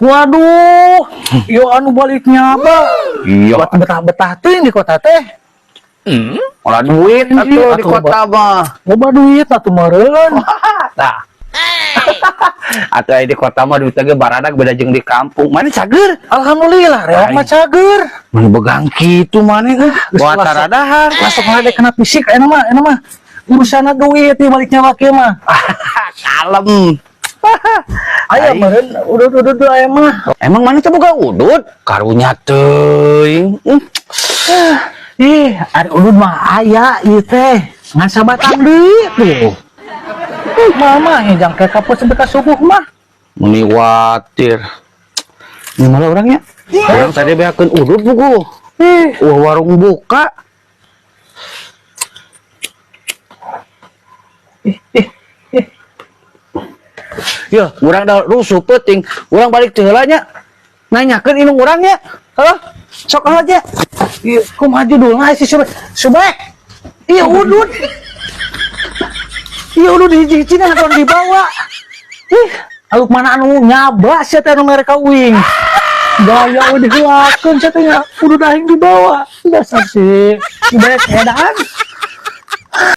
Waduh, yo anu baliknya apa? Iya. Buat betah-betah teh di kota teh. Olah duit atuh di Atuh, kota mah. Loba duit atuh meureun. Tah. Atuh aya di kota mah duit ge baradak, beda jeung di kampung. Mana cager? Alhamdulillah, reok mah cager. Mana begang kitu maneh euy. Bawa taradahar. Masuk ada kena fisik enak mah, enak mah. Urusanna duit nih baliknya wakil mah. Kalem. Aya Ai. meureun udud-udud aya mah. Emang maneh teh boga udud? Karunya teuing. Ih, ari udud mah aya ieu teh. Ngan sabatang deui tuh. Mama hijang ke kapus sampai ka subuh mah. Meni watir. Ini malah orangnya. Urang tadi beakeun udud buku. Ih, Wah, warung buka. Ih, ih, ih. Ya, urang dah rusuh peuting. Urang balik teh heula nya. Nanyakeun indung urang nya. Heuh, sok aja. Ih, kumaha judulna si Subek? Subek. Iya udud. Iya udud hiji-hiji anu dibawa. Ih, aluk mana anu nyaba sia teh anu mereka uing. Gaya udah dilakukan sia teh nya udud aing dibawa. Dasar si Subek edan.